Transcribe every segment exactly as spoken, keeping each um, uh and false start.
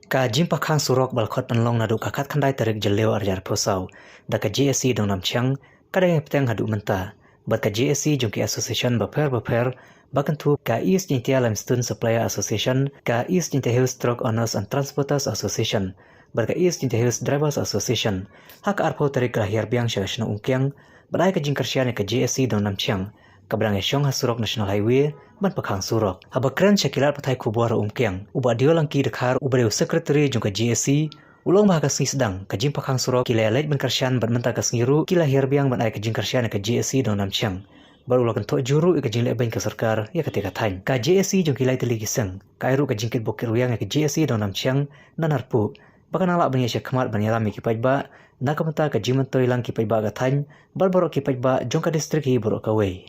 Ka jingpahkhang surok ba la khot pynlong naduh ka khatkhyndai tarik Jylliew arhajar arphew saw da ka J A C Dongnamchiang ka dang ïai bteng haduh mynta. Bad ka J A C jong ki association bapher bapher ba kynthup ka East Jaintia Limestone Supplier Association, ka East Jaintia Hills Truck Owners and Transporters Association, bad ka East Jaintia Hills Drivers Association, ha ka arphew tarik ka la hiar biang sha ka shnong Umkiang bad ai ka jingkyrshan ïa ka J A C Dongnamchiang kaba dang ïashong ha surok National Highway ban pahkhang surok. Haba kren sha ki lad pathai khubor ha Umkiang, u Bah Deolangki Dkhar uba dei u secretary jong ka J A C u la ong ba ha ka sngi sdang ka jingpahkhang surok ki la ïaleit ban kyrshan bad mynta ka sngi ruh ki la hiar biang ban ai ka jingkyrshan ïa ka J A C Dongnamchiang. Bad u la kynthoh jur ruh ïa ka jingleh beiñ ka sorkar ïa katei ka thaiñ. Ka J A C jong ki lai tylli ki seng ka ai ruh ka jingkitbok kitrwiang ïa ka J A C Dongnamchiang na Narpuh ba kan nang lah ban ïaid shakhmat ban ïalam ïa ki paidbah na ka bynta ka jingmyntoi lang ki paidbah ka thaiñ bad baroh ki paidbah jong ka district hi baroh kawei.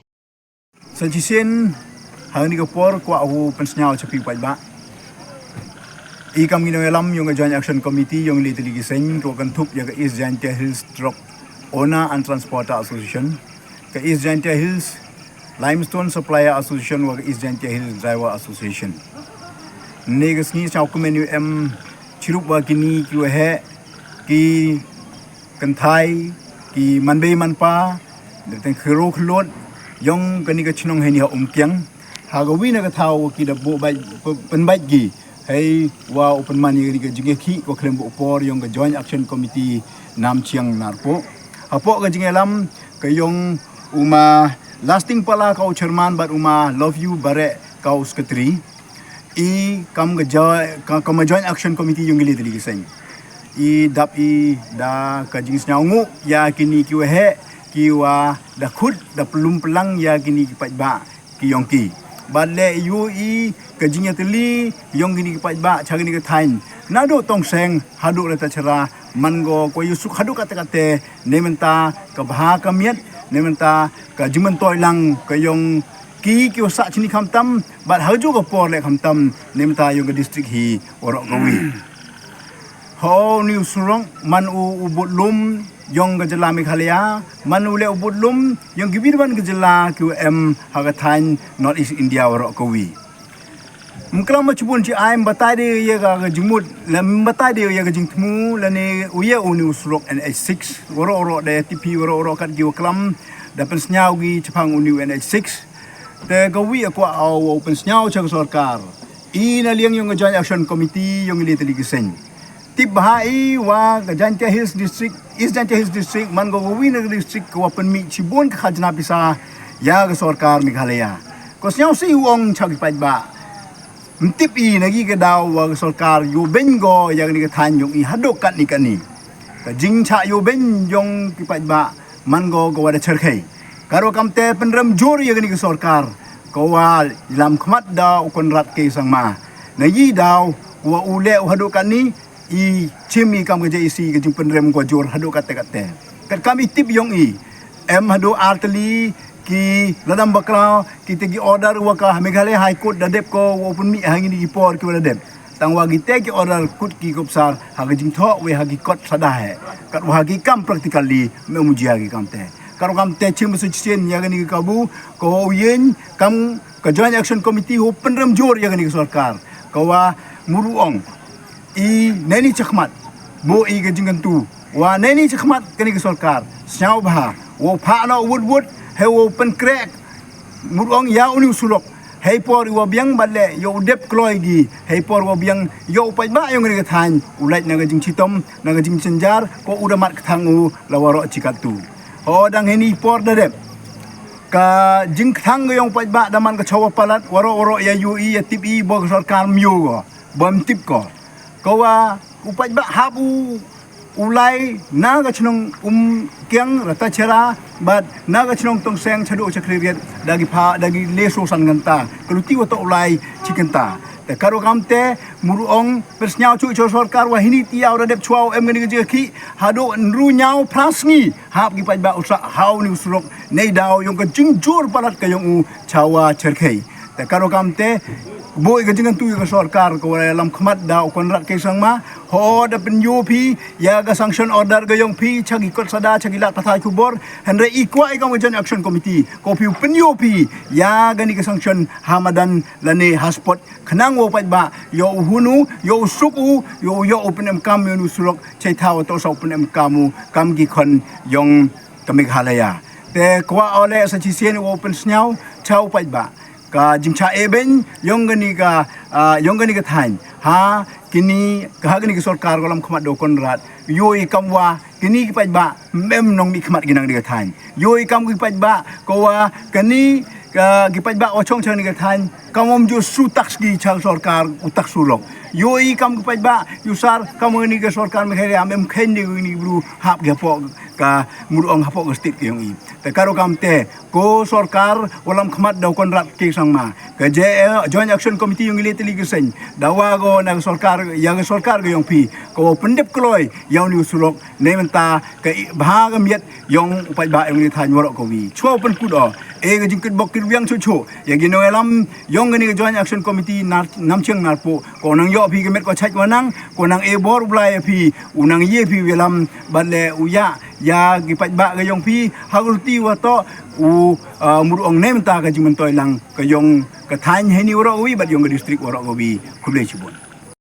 Sa shisien ha kane ka por kwah u pynsngew sha phi paidbah. I kam ngi nongïalam yong ka Joint Action Committee yong lai tylli ki seng, ka kynthup ïa ka East Jaintia Hills Truck Owner and Transporter Association, ka East Jaintia Hills Limestone Supplier Association wa ka East Jaintia Hills Driver Association. Ne ka sngi sngewkmen ïa u em chirup wa kini ki waheh ki kynthai, ki manbei manpa, da teng khyroo khyllood yong kani ka chnong heini ha Umkiang. Ha ka wi na ka thaw ki da buh bait, pynbait ki hei wa u pynman ïa kani ka jingïakhih ko khlem buh por yong ka Joint Action Committee Namchiang Narpuh. Hapoh ka jingïalam ka yong u ma Lasting Pala ka u chairman bad u ma Love You Bareh ka u secretary. I kam ka jo-, ka, kam ka Joint Action Committee yong ki lai tylli ki seng. I dap i da ka jingsngewnguh ïa kini ki waheh ki wa da khut da pynlum pynlang ïa kini ki paidbah ki yong ki. Bad leh ïoh i ka jingïatylli yong kini ki paidbah cha kini ki thaiñ. Naduh Tongseng haduh Latachera man ko ko ïoh suk haduh katte katte ne mynta ka bha ka miat ne mynta ka jingmyntoi lang ka yong ki ki u sah chini khamtam bad ha kajuh ka por leh khamtam ne mynta yong ka district hi waroh kawi. Ho ni u surok man u u budlum yong ka jylla Meghalaya, man u leh u budlum yong ki bit ban ka jylla ki u em ha ka thaiñ North East India waroh kawi. Mklam ma chibun chi ai mbatai de ïa ka jingmut la mbatai de ïa ka jingthmu la ne u ïa u ni u surok N H six waroh waroh de tipi waroh waroh kat ki wa klam da pynsngew ki chapang u ni u N H six. Te ka wi akwa au wa u pynsngew cha ka sorkar. I na liang yong ka Joint Action Committee yong i lai tylli ki seng. Tip bha i wa ka Jaintia Hills District, East Jaintia Hills District man ko ka wi na ka district ka wa pynmih chibun ka khajna pisa ïa ka sorkar Meghalaya. Ko sngewsih u ong cha ki paidbah. Mtip i na ki ka daw wa ka sorkar ïoh beiñ ko ïa kani ka thaiñ yong i haduh katni katni. Ka jingcha ïoh beiñ yong ki paidbah man ko ka wa da cherkhei. Ka ruh kamte pynrem jur ïa kani ka sorkar ka wa lam khmat da u Conrad K Sangma. Na i daw wa u leh u haduh katni i chim i kam ka J A C ka jingpynrem ko jur haduh katte katte. Kat kam i tip yong i em haduh artylli ki ladam bakla ki te ki order wa ka Meghalaya High Court da dep ko wa u pynmih ha ngini ki por ki wa da dep. Tang wa ki te ki order kut ki kopsar ha ka jingthoh wei ha ki kot sada he. Kat wa ha ki kam practically me mujia ki kamte. Kat wa kamte chim su chisien ïa kani ki kabu ko wa u ïeng kam ka Joint Action Committee u pynrem jur ïa kani ki sorkar. Ka wa muru ong i neni chakhmat bo i ka jingkantu wa neni chakhmat kani ka sorkar sngewbha wa u phah na u wut wut he wa u pynkrek mur ong ïa u ni u surok. Hei por i wa biang bad leh ïa u dep kloi gi hei por wa biang ïa u paidbah yong kani ka thaiñ u lait na ka jingchitom na ka jingchenjar ko u da mat kthang u la waroh chi kattu. Ho dang heni por da dep ka jingkthang ka yong u paidbah da man ka chawa palat waroh waroh ïa yu i ïa tip i bo ka sorkar myu ko. Bym tip ko. Ko wa u paidbah hap u u lai na ka chnong Umkiang Latachera bad na ka chnong Tongseng chaduh cha Khliehriat da ki pha da ki le so san kynta ka luti wa toh u lai chi kynta. Te ka ruh kamte mur ong pynsngew chuh cha sorkar wa hini ti ïa u da dep chwa u em kani ka jingkhih haduh ynru ñiaw phra sngi hap ki paidbah u sah ha u ni u surok nei daw yong ka jingjur palat ka yong u chawa cherkhei. Te ka ruh kamte boi ka jingkyntu ïa ka sorkar ka wa lam khmat da u Conrad K Sangma Ho da pynïoh phi ïa ka sanction order ka jong phi cha ki kot sada, cha ki lad pathai khubor. Hynrei i kwah i kam ka Joint Action Committee ko phi u pynïoh phi ïa kani ka sanction ha madan lane ha spot, khnang wow paidbah ïoh u hun u, ïoh u suk u, ïoh u, ïoh u pynemkam ïa u surok, chei thaw to sa u pynemkam u kam ki khon jong ka Meghalaya. Te kwah o leh sa shisien wow pynsngew cha u paidbah ka jingshah eh beiñ jong kani ka, ah, jong kani ka thaiñ ha kini, ha kani ka sorkar ka lam khmat da u Conrad. Ïoh i kam wa kini ki paidbah ym em nongmihkhmat ki nang kani ka thaiñ. Ïoh i kam ki paidbah ko wa kani, ah, ki paidbah wa chong cha kani ka thaiñ kam ym ju shu tax ki cha sorkar u tax surok. Ïoh i kam ki paidbah ïoh sar kam kani ka sorkar Meghalaya ym em kheiñ de kini bru hap ki hapoh ka mur ong hapoh ka state ka jong i. Te ka rukom te ko sorkar wa lam khmat da u Conrad K Sangma, ka J-, Joint Action Committee yong i le tylli ki seng, dawa ko na ka sorkar, ïa ka sorkar ka yong phi, ko pyndep kloi ïa u ni u surok, ne mynta ka i-, bha ka miet yong u paidbah yong i thaiñ waroh kawi. Chwa u pynkut o e ka jingkitbok kitrwiang chuh chuh ïa ki nongïalam yong kani ka Joint Action Committee nar, Namchiang Narpuh, ko nang ïoh phi ka met ko chait wa nang, ko nang e bor u Blai ïa phi, u nang ïa phi u ïalam bad le u ïa ïa ki paidbah ka yong phi ha ka ruti wa to u, ah, mur ong ne mynta ka jingmyntoi lang ka yong ka thaiñ heini waroh kawi bad yong ka district waroh kawi. Khublei chibun.